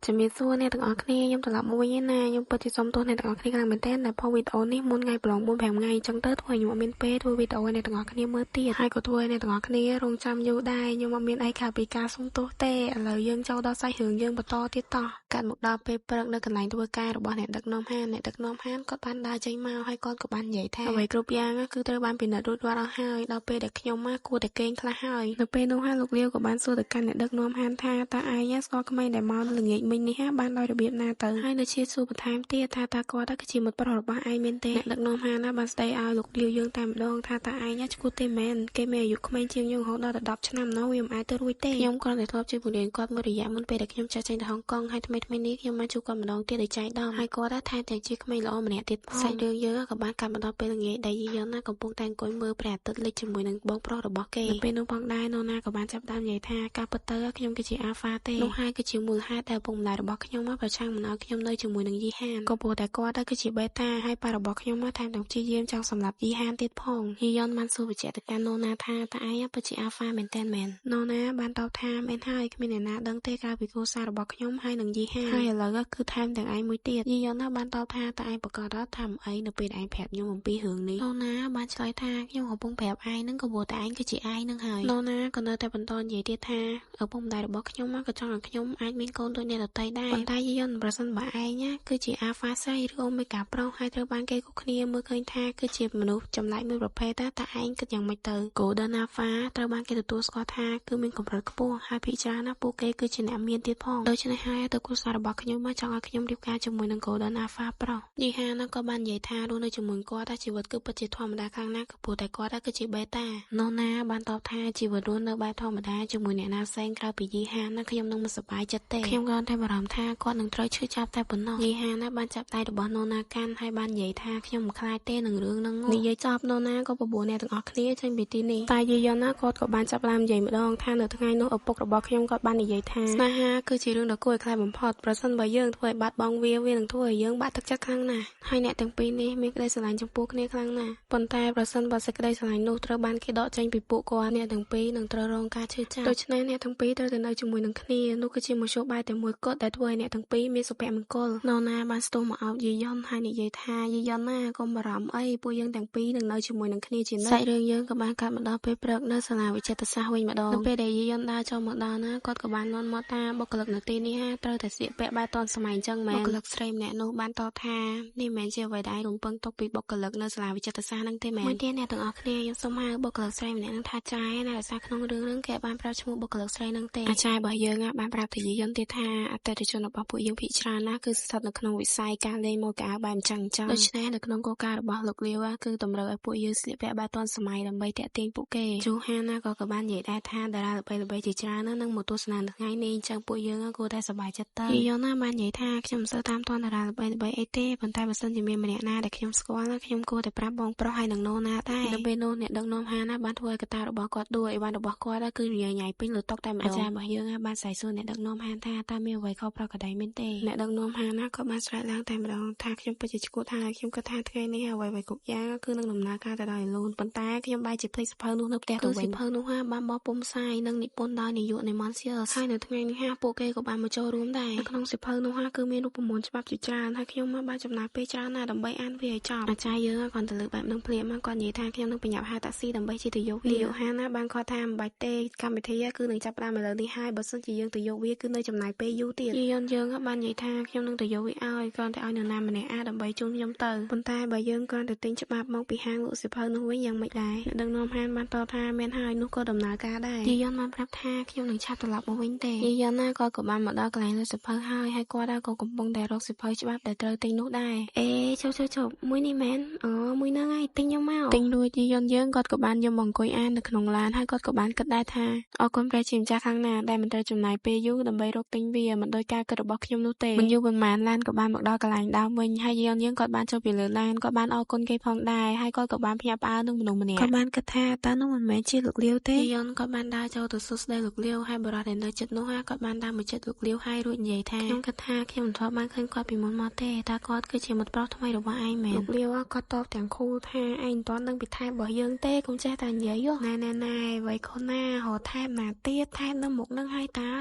ជំរាបសួរអ្នកទាំងអស់គ្នាខ្ញុំត្រឡប់មកវិញណាខ្ញុំពិតជាសូមទោសអ្នកទាំងអស់គ្នាខ្លាំងមែនទែនដែលផុសវីដេអូនេះមុនថ្ងៃប្រឡង4 5ថ្ងៃអញ្ចឹងទៅធ្វើឲ្យខ្ញុំអត់មានពេលធ្វើវីដេអូឲ្យអ្នកទាំងអស់គ្នាមើលទៀតហើយក៏ធ្វើឲ្យអ្នកទាំងអស់គ្នារងចាំយូរដែរខ្ញុំអត់មានអីក្រៅពីការសូមទោសទេឥឡូវយើងចូលដល់សាច់រឿងយើងបន្តទៀតតោះកាត់មកដល់ពេលព្រឹកនៅកន្លែងធ្វើការរបស់អ្នកដឹកនាំហានអ្នកដឹកនាំហានគាត់បានដើរចេញមកហើយគាត់ក៏បាននិយាយថាអ្វីគ្រប់យ៉ាងគឺត្រូវបានពិនិត្យរួចរាល់អស់ហើយដល់ពេលដែលខ្ញុំមកគួរតែគេងខ្លះហើយនៅពេលនោះលោកលាវក៏បានសួរទៅកាន់អ្នកដឹកនាំហានថាតើឯងស្គាល់ក្មេងដែលមកល្ងាចមិញនេះបានដោយរបៀបណាទៅហើយនៅជាសួរបន្ថែមទៀតថាតើគាត់គឺជាមិត្តប្រុសរបស់ឯងមែនទេអ្នកដឹកនាំហានបានស្ដីឲ្យលោកលាវយើងតែម្ដងថាតើឯងឈួតទេមែនគេមានអាយុក្មេងជាងយើងរហូតដល់10ឆ្នាំណោះវាមិនអាចទៅរួចទេខ្ញុំគ្រាន់តែធ្លាប់ជួយបង្រៀនគាត់មួយរយៈមុនពេលដែលខ្ញុំចាក់ចេញទៅហុងកុងហើយថ្មីថ្មីនេះខ្ញុំបានជួបគាត់ម្ដងទៀតដោយចៃដន្យហើយគាត់ថែមទាំងជាក្មេងល្អម្នាក់ទៀតផងសាច់រឿងយើងក៏បានកាត់មកដល់ពេលល្ងាចដែលយើងណាកំពុងតែអង្គុយមើលព្រះអាទិត្យលិចជាមួយនឹងបងប្រុសរបស់គេនៅពេលនោះផងដែរណូណាក៏បានចាប់ដើមនិយាយថាការពិតទៅខ្ញុំគឺជាអាហ្វាទេនោះហើយគឺជាមូលហេតុដែលឪពុកម្ដាយរបស់ខ្ញុំប្រឆាំងមិនឲ្យខ្ញុំនៅជាមួយនឹងយីហានក៏ព្រោះតែគាត់គឺជាបេតាហើយប៉ារបស់ខ្ញុំថែមទាំងព្យាយាមចង់សម្លាប់យីហានទៀតផងយីយ៉ុនបានសួរបញ្ជាក់ទៅកាន់ណូណាថាតើឯងពិតជាអាហ្វាមែនតើមែនណូណាបានតបថាមែនហើយគ្មានអ្នកណាដឹងទេក្រៅពីគ្រួសាររបស់ខ្ញុំហើយនឹងយីហានហើយឥឡូវគឺថែមទាំងឯងមួយទៀតយីយ៉ុនបានតបថាតើឯងប្រកាសថាមិនអីនៅពេលឯងប្រាប់ខ្ញុំអំពីរឿងនេះណូណាបានឆ្លើយថាខ្ញុំកំពុងប្រាប់ឯងនឹងក៏ព្រោះតែឯងគឺជាឯងនឹងហើយណូណាក៏នៅតែបន្តនិយាយទៀតថាឪពុកម្ដាយរបស់ខ្ញុំក៏ចង់ឲ្យខ្ញុំអាចមានកូនដូចអ្នកដទៃដែរប៉ុន្តែយីយ៉ុនប្រសិនបើឯងគឺជាអាហ្វាស្រីឬអូមេហ្គាប្រុសហើយត្រូវបានគេគ្រប់គ្នាមើលឃើញថាគឺជាមនុស្សចម្លែកមួយប្រភេទតើឯងគិតយ៉ាងម៉េចទៅ Golden Alpha ត្រូវបានគេទទួលស្គាល់ថាគឺមានកម្រិតខ្ពស់ហើយភាគច្រើនណាពួកគេគឺជាអ្នកមានទៀតផងដូច្នេះហើយទៅគ្រួសាររបស់ខ្ញុំមកចង់ឲ្យខ្ញុំរៀបការជាមួយនឹង Golden Alpha ប្រុសយីហានក៏បាននិយាយថារស់នៅជាមួយគាត់ថាជីវិតគឺពិតជាធម្មតាខ្លាំងណាស់គឺព្រោះតែគាត់គឺជាបេតាណូណាបានតបថាជីវិតរស់នៅបែបធម្មតាជាមួយអ្នកណាផ្សេងក្រៅពីយីហានណាខ្ញុំនឹងមិនសប្បាយចិត្តទេខ្ញុំគ្រាន់តែបារម្ភថាគាត់នឹងត្រូវឈឺចាប់តែប៉ុណ្ណោះយីហានបានចាប់ដៃរបស់ណូណាកាន់ហើយបាននិយាយថាខ្ញុំមិនខ្លាចទេនឹងរឿងហ្នឹងនិយាយចប់ណូណាក៏បបួលអ្នកទាំងអស់គ្នាចេញពីទីនេះតែយីយ៉ុនណាគាត់ក៏បានចាប់ផ្ដើមនិយាយម្ដងថានៅថ្ងៃនោះឪពុករបស់ខ្ញុំគាត់បាននិយាយថាស្នេហាគឺជារឿងដ៏គួរឲ្យខ្លាចបំផុតប្រសិនបើយើងធ្វើឲ្យបាត់បង់វាវានឹងធ្វើឲ្យយើងបាក់ទឹកចិត្តខ្លាំងណាស់ហើយអ្នកទាំងពីរនេះមានក្តីស្រឡាញ់ចំពោះគ្នាខ្លាំងណាស់ប៉ុន្តែប្រសិនបើសេចក្តីស្រឡាញ់នោះត្រូវបានគេដកចេញពីពួកគាត់អ្នកទាំងពីរនឹងត្រូវរងការឈឺចាប់ដូច្នេះអ្នកទាំងពីរត្រូវតែនៅជាមួយនឹងគ្នានោះគឺជាមធ្យោបាយតែមួយគត់ដែលធ្វើឲ្យអ្នកទាំងពីរមានសុភមង្គលណូណាបានស្ទុះមកអោបយីយ៉ុនហើយនិយាយថាយីយ៉ុនណាកុំបារម្ភអីពួកយើងទាំងពីរនឹងនៅជាមួយនឹងគ្នាជានិច្ចសាច់រឿងយើងក៏បានកាត់មកដល់ពេលព្រឹកនៅសាលាវិចិត្រសាស្ត្រវិញម្ដងនៅពេលដែលយីយ៉ុនដើរចូលមកដល់ណាគាត់ក៏បាននាំមកថាបុគ្គលិកនៅទីនេះត្រូវតែស្លៀកពាក់បែបទាន់សម័យអញ្ចឹងមែនបុគ្គលិកស្រីម្នាក់នោះបានតបថានេះមិនមែនជាអ្វីដែលរំពឹងទុកពីបុគ្គលិកនៅសាលាវិចិត្រសាស្ត្រហ្នឹងទេមែនមួយទៀតអ្នកទាំងអស់គ្នាខ្ញុំសូមហៅបុគ្គលិកស្រីម្នាក់ហ្នឹងថាចាយណាដោយសារក្នុងរឿងហ្នឹងគេបានប្រាប់ឈ្មោះបុគ្គលិកស្រីហ្នឹងទេអាចារ្យរបស់យើងបានប្រាប់ទៅយីយ៉ុនទៀតថាអតិថិជនរបស់ពួកយើងភាគច្រើនណាគឺស្ថិតនៅក្នុងវិស័យការលេងម៉ូតកៅអៅបែបអញ្ចឹងដូច្នេះនៅក្នុងគោលការណ៍របស់លោកលាវគឺតម្រូវឲ្យពួកយើងស្លៀកពាក់បែបទាន់សម័យដើម្បីទាក់ទាញពួកគេជូហាណាក៏បាននិយាយដែរថាតារាល្បីៗជាច្រើនណានឹងមកទស្សនានៅថ្ងៃនេះអញ្ចឹងពួកយើងគួរតែសប្បាយចិត្តទៅយីយ៉ុនណាបាននិយាយថាខ្ញុំមិនសូវតាមទាន់តារាល្បីៗអីទេប៉ុន្តែបើសិនជាមានម្នាក់ណាដែលខ្ញុំស្គាល់ខ្ញុំគួរតែប្រាប់បងប្រុសហើយនឹងណូណាដែរនៅពេលនោះអ្នកដឹកនាំហាណាបានធ្វើឲ្យកតារបស់គាត់ដួលអីវ៉ាន់របស់គាត់គឺញ៉ៃញ៉ៃពេញលើតុតែម្ដងអាចារ្យរបស់យើងបានស្រែកសួរអ្នកដឹកនាំហានថាតើមានអ្វីខុសប្រក្រតីមែនទេអ្នកដឹកនាំហានណាក៏បានស្រែកឡើងតែម្ដងថាខ្ញុំពិតជាឈួតហើយខ្ញុំគិតថាថ្ងៃនេះអ្វីៗគ្រប់យ៉ាងគឺនឹងដំណើរការទៅដោយលូនប៉ុន្តែខ្ញុំបែរជាភ្លេចសភៅនោះនៅផ្ទះទៅវិញសភៅនោះបានបោះពុំផ្សាយនិងនិពន្ធដោយនាយកនៃ Monsieur ហើយនៅថ្ងៃនេះពួកគេក៏បានមកចូលរួមដែរនៅក្នុងសភៅនោះគឺមានរូបមន្តច្បាប់ជាច្រើនហើយខ្ញុំបានចំណាយពេលច្រើនណាស់ដើម្បីអានវាឲ្យចប់អាចារ្យយើងគាត់ទៅលើកបែបនឹងភ្លាមគាត់និយាយថាខ្ញុំនឹងប្រញាប់ហៅតាក់ស៊ីដើម្បីជិះទៅយកវានាយកហានណាបានគាត់ថាមិនបាច់ទេកម្មវិធីគឺនឹងចាប់ផ្ដើមឥឡូវនេះហើយបើសិនជាយើងទៅយកវាគឺនៅចំណាយពេលយូរទៀតយីយ៉ុនយើងបាននិយាយថាខ្ញុំនឹងទៅយកវាឲ្យគ្រាន់តែឲ្យនរណាម្នាក់អាចដើម្បីជូនខ្ញុំទៅប៉ុន្តែបើយើងគ្រាន់តែទិញច្បាប់មកពីហាងលក់សៀវភៅនោះវិញយ៉ាងម៉េចដែរអ្នកដឹកនាំហានបានតបថាមានហើយនោះក៏ដំណើរការដែរយីយ៉ុនបានប្រាប់ថាខ្ញុំនឹងឆាប់ត្រឡប់មកវិញទេយីយ៉ុនណាគាត់ក៏បានមកដល់កន្លែងលក់សៀវភៅហើយហើយគាត់ក៏កំពុងតែរកសៀវភៅច្បាប់ដែលត្រូវទិញនោះដែរអេជប់មួយនេះមែនអូមួយហ្នឹងហើយទិញខ្ញុំមកទិញរួចយីយ៉ុនយើងគាត់ក៏បានយកមកអង្គុយអាននៅក្នុងឡានហើយគាត់ក៏បានគិតដែរថាអរគុណព្រះជាម្ចាស់ខាងណាដែលមិនត្រូវចំណាយពេលយូរដើម្បីរកទិញវាមិនដោយការគិតរបស់ខ្ញុំនោះទេមិនយូរប៉ុន្មានឡានក៏បានមកដល់កន្លែងដើមវិញហើយយើងគាត់បានចុះពីលើឡានគាត់បានអរគុណគេផងដែរហើយគាត់ក៏បានភ្ញាក់ផ្អើលនឹងមនុស្សម្នាក់គាត់បានគិតថាតើនោះមិនមែនជាលោកលាវទេយន់គាត់បានដើរចូលទៅសួស្តីលោកលាវហើយបុរសដែលនៅជិតនោះគាត់បានដើរមកជិតលោកលាវហើយរួចនិយាយថាខ្ញុំគិតថាខ្ញុំមិនធ្លាប់បានឃើញគាត់ពីមុនមកទេតើគាត់គឺជាមិត្តប្រុសថ្មីរបស់ឯងមែនលោកលាវគាត់តបទាំងខូថាឯងមិនទាន់ដឹងពីថែបរបស់យើងទេកុំចេះតែនិយាយណែណែណែអ្វីខុសណារកថែបណាទៀតថែបនៅមុខនឹងហើយតើ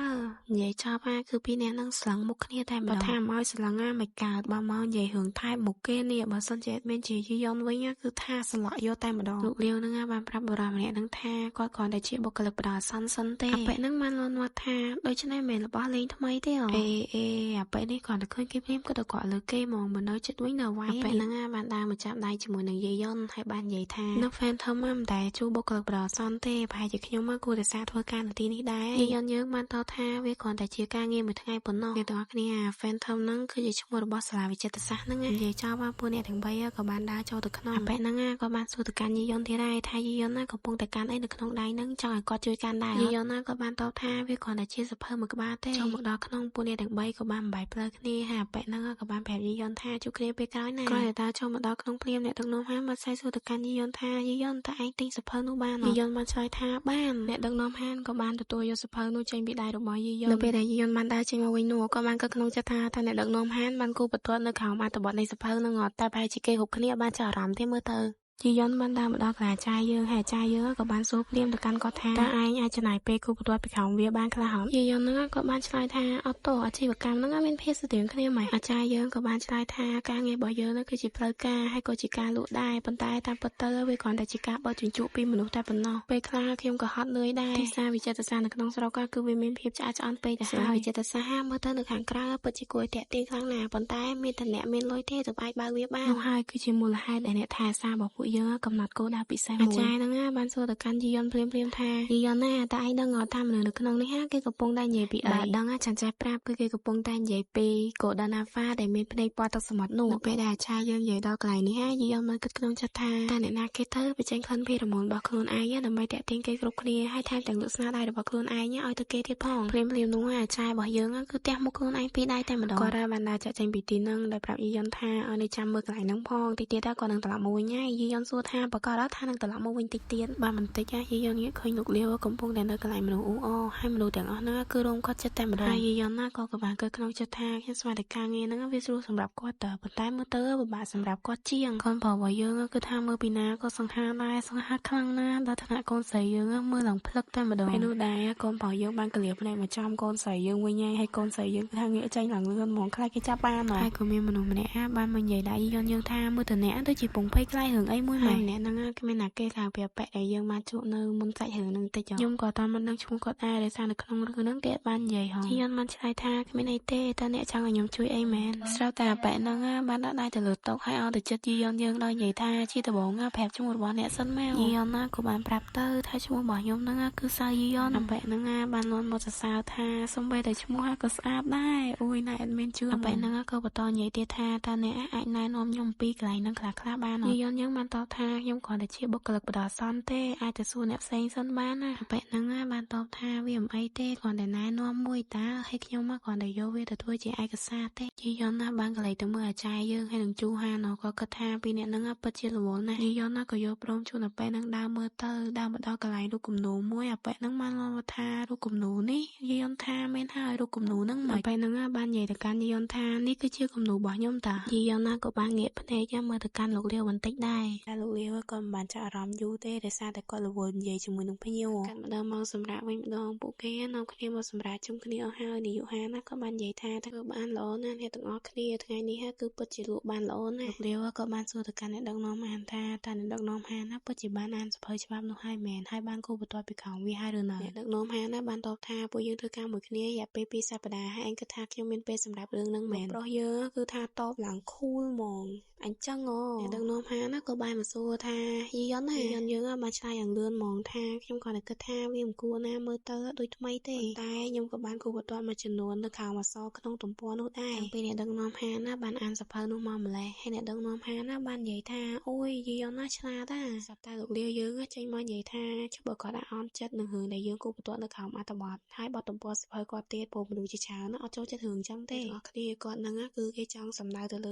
និយាយចប់គឺពី ពីរនាក់នឹងស្លឹងមុខគ្នាតែម្ដងបើថាមិនឲ្យស្លឹងណាមិនកើតបើមកនិយាយរឿងថែបមុខគេនេះបើសិនជាមានជាយីយ៉ុនវិញគឺថាស្លក់យកតែម្ដងលោកលាវនឹងបានប្រាប់បុរសម្នាក់នឹងថាគាត់គ្រាន់តែជាបុគ្គលិកបណ្ដោះអាសន្នសិនទេអាប៉ិនឹងបានលន់មាត់ថាដូច្នេះមិនមែនរបស់លេងថ្មីទេអេអេអាប៉ិនេះគ្រាន់តែឃើញគេភ្លាមក៏ទៅកក់លើគេហ្មងមិននៅចិត្តវិញនៅវាយអាប៉ិនឹងបានដើរមកចាប់ដៃជាមួយនឹងយាយយ៉ុនហើយបាននិយាយថានៅ Phantom មិនតែជួបុគ្គលិកបណ្ដោះអាសន្នទេប្រហែលជាខ្ញុំគួរតែសារធ្វើការនៅទីនេះដែរយាយយ៉ុនយើងបានតបថាវាគ្រាន់តែជាការងារមួយថ្ងៃប៉ុណ្ណោះអ្នកទាំងអស់គ្នា Phantom ហ្នឹងគឺជាឈ្មោះរបស់សាលាវិចិត្រសាស្ត្រហ្នឹងនិយាយចប់ពួកអ្នកទាំង3ក៏បានដើរចូលទៅក្នុងអាប៉ិហ្នឹងក៏បានសួរទៅកាន់យាយយ៉ុនទៀតដែរថាយាយយ៉ុនណាកំពុងតែកាន់អីនៅក្នុងដៃហ្នឹងចង់ឲ្យគាត់ជួយកាន់ដែរយាយយ៉ុនណាក៏បានតបថាវាគ្រាន់តែជាសភៅមួយក្បាលទេចូលមកដល់ក្នុងពួកអ្នកទាំង3ក៏បានបំបាយផ្លូវគ្នាហើយអាប៉ិហ្នឹងក៏បានប្រាប់យាយយ៉ុនថាជួបគ្នាពេលក្រោយណាគ្រាន់តែដើរចូលមកដល់ក្នុងភ្លាមអ្នកដឹកនាំហានបានស្រែកសួរទៅកាន់យាយយ៉ុនថាយាយយ៉ុនតើឯងទិញសភៅនោះបានយាយយ៉ុនបានឆ្លើយថាបានអ្នកដឹកនាំហានក៏បានទទួលយកសភៅនោះចេញពីដៃរបស់យាយយ៉ុននៅពេលដែលយាយយ៉ុនបានដើរចេញមកវិញនោះក៏បានគិតក្នុងចិត្តថាថាអ្នកដឹកនាំហានបានគូបន្ទាត់នៅក្រោមអត្ថបទនៃសភៅនឹងអត់តែប្រហែលជាគេគ្រប់គ្នាបានចាប់អារម្មណ៍ទេមើលទៅយាយយ៉ុនបានដើរមកដល់កន្លែងចាយយើងហើយចាយយើងក៏បានសួរភ្លាមទៅកាន់គាត់ថាតើឯងអាចចំណាយពេលគូបន្ទាត់ពីក្រោមវាបានខ្លះអត់យាយយ៉ុនហ្នឹងក៏បានឆ្លើយថាអត់ទោអាជីវកម្មហ្នឹងមានភាពស្តៀងគ្នាហ្មងអាចារ្យយើងក៏បានឆ្លើយថាការងាររបស់យើងហ្នឹងគឺជាផ្លូវការហើយក៏ជាការលក់ដែរប៉ុន្តែតាមពិតទៅវាគ្រាន់តែជាការបោះជញ្ជក់ពីមនុស្សតែប៉ុណ្ណោះពេលខ្លះខ្ញុំក៏ហត់នឿយដែរទីផ្សារវិចិត្រសាស្ត្រនៅក្នុងស្រុកគឺវាមានភាពឆ្អែតឆ្អន់ពេកទៅហើយវិចិត្រសាស្ត្រមើលទៅនៅខាងក្រៅពិតជាគួរឲ្យទាក់ទាញខ្លាំងណាស់ប៉ុន្តែមានតែអ្នកមានលុយទេទើបអាចបើកវាបាននោះហើយគឺជាមូលហេតុដែលអ្នកថែសាររបស់ពួកយើងកំណត់គោលដៅពិសេសមួយអាចារ្យហ្នឹងបានសួរទៅកាន់យាយយ៉ុនភ្លាមៗថាយាយយ៉ុនណាតើឯងដឹងអត់ថាមនុស្សនៅក្នុងនេះគេកំពុងតែនិយាយពីអីបាទដឹងចាំចេះប្រាប់គឺគេកំពុងតែនិយាយពី Golden Alpha ដែលមានភ្នែកពណ៌ទឹកសមុទ្រនោះនៅពេលដែលអាចារ្យយើងនិយាយដល់កន្លែងនេះយាយយ៉ុនបានគិតក្នុងចិត្តថាតើអ្នកណាគេទៅបញ្ចេញក្លិនភេរ៉ូម៉ូនរបស់ខ្លួនឯងដើម្បីទាក់ទាញគេគ្រប់គ្នាហើយថែមទាំងលក់ស្នាដៃរបស់ខ្លួនឯងឲ្យទៅគេទៀតផងភ្លាមៗនោះអាចារ្យរបស់យើងគឺទះមុខខ្លួនឯងពីរដៃតែម្ដងគាត់បានដើរចាក់ចេញពីទីហ្នឹងដោយប្រាប់យាយយ៉ុនថាឲ្យនៅចាំមើលកន្លែងហ្នឹងផងតិចទៀតគាត់នឹងត្រឡប់មកវិញហើយយាយយ៉ុនសួរថាប្រកាសថានឹងត្រឡប់មកវិញតិចទៀតបានបន្តិចយាយយ៉ុនងាកឃើញលោកលាវកំពុងតែនៅកន្លែងមនុស្សអ៊ូអហើយមនុស្សទាំងអស់ហ្នឹងគឺរោមគាត់ចិត្តតែម្ដងហើយយាយយ៉ុនណាក៏បានគិតក្នុងចិត្តថាខ្ញុំស្មានតែការងារហ្នឹងវាស្រួលសម្រាប់គាត់តើប៉ុន្តែមើលទៅពិបាកសម្រាប់គាត់ជាងកូនប្រុសរបស់យើងគឺថាមើលពីណាក៏សង្ហាដែរសង្ហាខ្លាំងណាស់ដល់ថ្នាក់កូនស្រីយើងមើលឡើងភ្លឹកតែម្ដងពេលនោះដែរកូនប្រុសយើងបានកលៀបភ្នែកមកចំកូនស្រីយើងវិញហើយកូនស្រីយើងគឺថាងាកចេញឡើងលឿនហ្មងខ្លាចគេចាប់បានហើយក៏មានមនុស្សម្នាក់បានមកនិយាយដាក់យាយយ៉ុនយើងថាមើលតអ្នកដូចជាពងភ័យខ្លាចរឿងអីមួយម៉ែម្នាក់ហ្នឹងគ្មានណាគេក្រៅពីប៉ែដែលយើងបានជួបនៅមុនសាច់រឿងហ្នឹងតិចខ្ញុំក៏តាមមិនដឹងឈ្មោះគាត់ដែរដោយសារនៅក្នុងរឿងហ្នឹងគេបាននិយាយហងយាយយ៉ុនបានឆ្លើយថាគ្មានអីទេតើអ្នកចង់ឲ្យខ្ញុំជួយអីមែនស្រាប់តែប៉ែហ្នឹងបានដាក់ដៃទៅលើតុហើយឲ្យទៅចិត្តយាយយ៉ុនយើងដោយនិយាយថាជាដំបូងប្រាប់ឈ្មោះរបស់អ្នកសិនមកយាយយ៉ុនណាក៏បានប្រាប់ទៅថាឈ្មោះរបស់ខ្ញុំហ្នឹងគឺសៅយាយយ៉ុនប៉ែហ្នឹងបានលន់មកសរសើរថាសំបីតែឈ្មោះក៏ស្អាតដែរអូយណែអត់មានជឿប៉ែហ្នឹងក៏បន្តនិយាយទៀតថាតើអ្នកអាចណែនាំខ្ញុំពីកន្លែងហ្នឹងខ្លះៗបានអត់យាយយ៉ុនយើងបានតបថាខ្ញុំគ្រាន់តែជាបុគ្គលិកបណ្ដោះអាសន្នទេអាចទៅសួរអ្នកផ្សេងសិនបានណាប៉ែហ្នឹងបានតបថាវាមិនអីទេគ្រាន់តែណែនាំមួយតាហើយខ្ញុំគ្រាន់តែយកវាទៅធ្វើជាឯកសារទេយាយយ៉ុនណាបានកន្លែងទៅមើលអាចារ្យយើងហើយនឹងជូហានក៏គិតថាពីអ្នកហ្នឹងពិតជារវល់ណាស់យាយយ៉ុនណាក៏យកព្រមជូនអាប៉ែហ្នឹងដើរមើលទៅដើរមកដល់កន្លែងរូបគំនូមួយអាប៉ែហ្នឹងបានមកថារូបគំនូនេះយាយយ៉ុនថាមែនហើយរូបគំនូហ្នឹងអាប៉ែហ្នឹងបាននិយាយទៅកាន់យាយយ៉ុនថានេះគឺជាគំនូរបស់ខ្ញុំតាយាយយ៉ុនណាក៏បានងាកភ្នែកមើលទៅកាន់លោកលាវបន្តិចដែរតែលោកលាវក៏មិនបានចាប់អារម្មណ៍យូរទេដោយសារតែគាត់រវល់និយាយជាមួយនឹងភ្ញៀវកាត់ម្ដងមកសម្រាប់វិញម្ដងពួកគេនាំគ្នាមកសម្រាប់ជុំគ្នាអស់ហើយនាយកហាណាក៏បាននិយាយថាធ្វើបានល្អណាស់អ្នកទាំងអស់គ្នាថ្ងៃនេះគឺពិតជាលក់បានល្អណាស់លោកលាវក៏បានសួរទៅកាន់អ្នកដឹកនាំហានថាតើអ្នកដឹកនាំហានណាពិតជាបានអានសភៅច្បាប់នោះហើយមែនហើយបានគូបន្ទាត់ពីក្រោមវាហើយឬនៅអ្នកដឹកនាំហានណាបានតបថាពួកយើងធ្វើការមួយគ្នារយៈពេល2សប្តាហ៍ហើយឯងគិតថាខ្ញុំមានពេលសម្រាប់រឿងហ្នឹងមែនប្រុសយើងគឺថាតបឡើងខូលហ្មងអញ្ចឹងអ្នកដឹកនាំហានណាក៏បានមកសួរថាយាយយ៉ុនណាយាយយ៉ុនយើងបានឆ្លើយយ៉ាងលឿនហ្មងថាខ្ញុំគ្រាន់តែគិតថាវាមិនគួរណាមើលទៅដូចថ្មីទេតែខ្ញុំក៏បានគូបន្ទាត់មួយចំនួននៅក្រោមអក្សរក្នុងទំព័រនោះដែរតាំងពីអ្នកដឹកនាំហានណាបានអានសភៅនោះមកម្លេះហើយអ្នកដឹកនាំហានណាបាននិយាយថាអូយយាយយ៉ុនណាឆ្លាតណាស្រាប់តែលោកលាវយើងចេញមកនិយាយថាជប់បើគាត់អន់ចិត្តនឹងរឿងដែលយើងគូបន្ទាត់នៅក្រោមអត្ថបទហើយបទទំព័រសភៅគាត់ទៀតព្រោះមនុស្សជាច្រើនអត់ចូលចិត្តរឿងចឹងទេទាំងអស់គ្នាគាត់ហ្នឹងគឺគេចង់សំដៅទៅល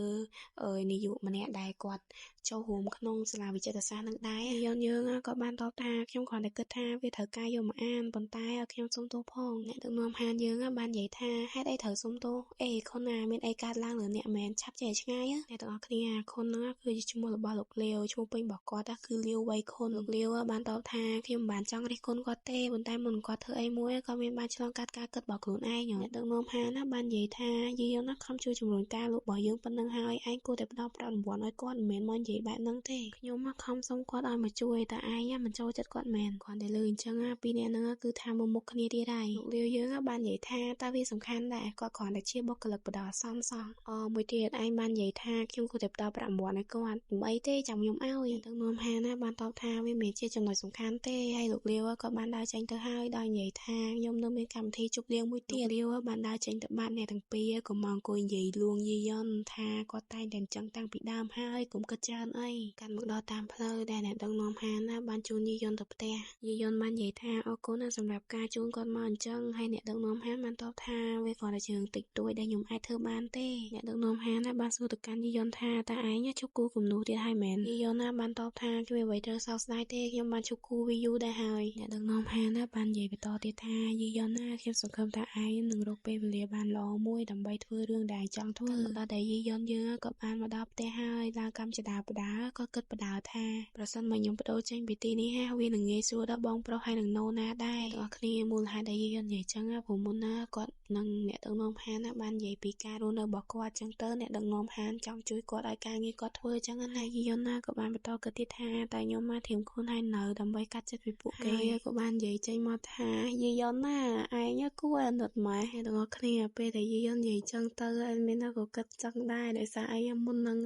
ើនាយកម្នាក់ដែលគាត់ចូលរួមក្នុង ក្នុងសាលាវិចិត្រសាស្ត្រនឹងដែរយីយ៉ុនយើងក៏បានតបថាខ្ញុំគ្រាន់តែគិតថាវាត្រូវការយកមកអានប៉ុន្តែខ្ញុំសុំទោសផងអ្នកដឹកនាំហានយើងបាននិយាយថាហេតុអីត្រូវសុំទោសអេខុនណាមានអីកើតឡើងលើអ្នកមែនឆាប់ចេះឆ្ងាយអ្នកទាំងអស់គ្នាខុនហ្នឹងគឺជាឈ្មោះរបស់លោកលាវឈ្មោះពេញរបស់គាត់គឺលាវវៃខុនលោកលាវបានតបថាខ្ញុំមិនបានចង់រិះគន់គាត់ទេប៉ុន្តែមុនគាត់ធ្វើអីមួយក៏មានបានឆ្លងកាត់ការគិតរបស់ខ្លួនឯងអ្នកដឹកនាំហានណាបាននិយាយថាយីយ៉ុនណាខំជួយជំរុញការលក់របស់យើងប៉ុណ្្នឹងហើយឯងគួរតែផ្ដល់ប្រាក់រង្វាន់ឲ្យគាត់មិនមែនមកនិយាយបែបហ្នឹងទេខ្ញុំខំសុំគាត់ឲ្យមកជួយតែឯងមិនចូលចិត្តគាត់មែនគ្រាន់តែលើអញ្ចឹងពីរនាក់ហ្នឹងគឺថាមកមុខគ្នាទៀតហើយលោកលាវយើងបាននិយាយថាតើវាសំខាន់ដែរគាត់គ្រាន់តែជាបុគ្គលិកបដោះអាសន្នសោះអមួយទៀតឯងបាននិយាយថាខ្ញុំគួរតែផ្ដល់ប្រាក់រង្វាន់ឲ្យគាត់មិនអីទេចាំខ្ញុំឲ្យដឹកនាំហាណាបានតបថាវាមិនជាចំណុចសំខាន់ទេហើយលោកលាវក៏បានដើរចេញទៅហើយដោយនិយាយថាខ្ញុំនៅមានកម្មវិធីជប់លៀងមួយទៀតលាវបានដើរចេញទៅបាត់អ្នកទាំងពីរក៏មកអង្គុយនិយាយលួងយីយ៉ុនថាគាត់តែងតែអញ្ចឹងតាំងពីដើមហើយកុំគិតច្រើនអីកាន់មកដល់តាមផ្លូវដែលអ្នកដឹកនាំហាណាបានជូនយីយ៉ុនទៅផ្ទះយីយ៉ុនបាននិយាយថាអរគុណណាស់សម្រាប់ការជូនគាត់មកអញ្ចឹងហើយអ្នកដឹកនាំហានបានតបថាវាគ្រាន់តែជារឿងតិចតួចដែលខ្ញុំអាចធ្វើបានទេអ្នកដឹកនាំហានណាបានសួរទៅកាន់យីយ៉ុនថាតើឯងជប់គូគំនូទៀតហើយមែនយីយ៉ុនណាបានតបថាគ្មានអ្វីត្រូវសោកស្ដាយទេខ្ញុំបានជប់គូវីយូដែរហើយអ្នកដឹកនាំហានណាបាននិយាយបន្តទៀតថាយីយ៉ុនណាខ្ញុំសង្ឃឹមថាឯងនឹងរកពេលវេលាបានល្អមួយដើម្បីធ្វើរឿងដែលចង់ធ្វើដល់តែយីយ៉ុនយើងក៏បានមកដល់ផ្ទះហើយឡើងកម្មចដាបដាក៏គិតបដាថាប្រសិនមកខ្ញុំបដូរចេញពីទីនេះហាវានឹងងាយស្រួលដល់បងប្រុសហើយនឹងណូណាដែរទាំងអស់គ្នាមូលហេតុដែលយីយ៉ុននិយាយចឹងព្រោះមុនណាគាត់នឹងអ្នកដឹកនាំហានណាបាននិយាយពីការរស់នៅរបស់គាត់ចឹងទៅអ្នកដឹកនាំហានចង់ជួយគាត់ឲ្យការងារគាត់ធ្វើចឹងណាយីយ៉ុនណាក៏បានបន្តគិតទៀតថាតែខ្ញុំមកធៀមខ្លួនហើយនៅដើម្បីកាត់ចិត្តពីពួកគេក៏បាននិយាយចេញមកថាយីយ៉ុនណាឯងគួរអាណិតម៉ែទាំងអស់គ្នាពេលដែលយីយ៉ុននិយាយចឹងទៅអែមានក៏គិតចឹងដែរដោយសារអីមុនហ្នឹង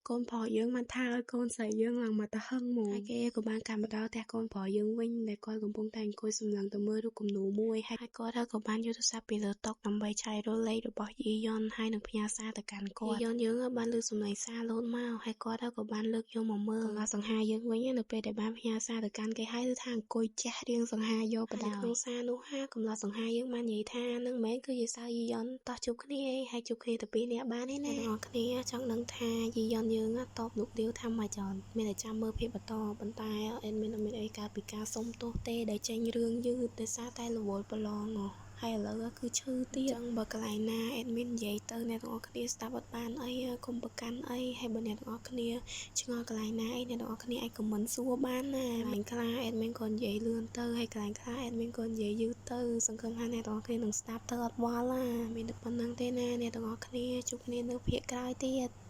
កូនប្រុសយើងបានថាឲ្យកូនស្រីយើងឡើងមកទៅហឹងហ្មងហើយគេក៏បានកាន់មកដល់ផ្ទះកូនប្រុសយើងវិញដែលគាត់កំពុងតែអង្គុយសម្លឹងទៅមើលរូបគំនូរមួយហើយគាត់ក៏បានយកទូរស័ព្ទពីលើតុដើម្បីឆែករលេខរបស់យីយ៉ុនហើយនឹងផ្ញើសារទៅកាន់គាត់យីយ៉ុនយើងបានលើសំឡេងសារលោតមកហើយគាត់ក៏បានលើកយកមកមើលកន្លះសង្ហាយើងវិញនៅពេលដែលបានផ្ញើសារទៅកាន់គេហើយគឺថាអង្គុយចេះរៀងសង្ហាយកបដៅក្នុងសារនោះហាកំឡោះសង្ហាយើងបាននិយាយថានឹងមែនគឺជាសារយីយ៉ុនតោះជួបគ្នាហើយជួបគ្នាទៅពីរនាក់បានទេណាទាំងអស់គ្នាចង់ដឹងថាយីយ៉ុនយើងតបលោកលាវថាម៉េចចន់មានតែចាំមើលភាពបន្តប៉ុន្តែអេនមានអត់មានអីកើតពីការសុំទោសទេដែលចេញរឿងយឺតដោយសារតែរវល់ប្រឡងហើយឥឡូវគឺឈឺទៀតចឹងបើកន្លែងណា admin និយាយទៅអ្នកទាំងអស់គ្នាស្ដាប់អត់បានអីកុំប្រកាន់អីហើយបើអ្នកទាំងអស់គ្នាឆ្ងល់កន្លែងណាអីអ្នកទាំងអស់គ្នាអាច comment សួរបានណាកន្លែងខ្លះ admin ក៏និយាយលឿនទៅហើយកន្លែងខ្លះ admin ក៏និយាយយឺតទៅសង្ឃឹមថាអ្នកទាំងអស់គ្នានឹងស្ដាប់ទៅអត់វល់ណាមានតែប៉ុណ្្នឹងទេណាអ្នកទាំងអស់គ្នាជួបគ្នានៅភាគក្រោយទៀត។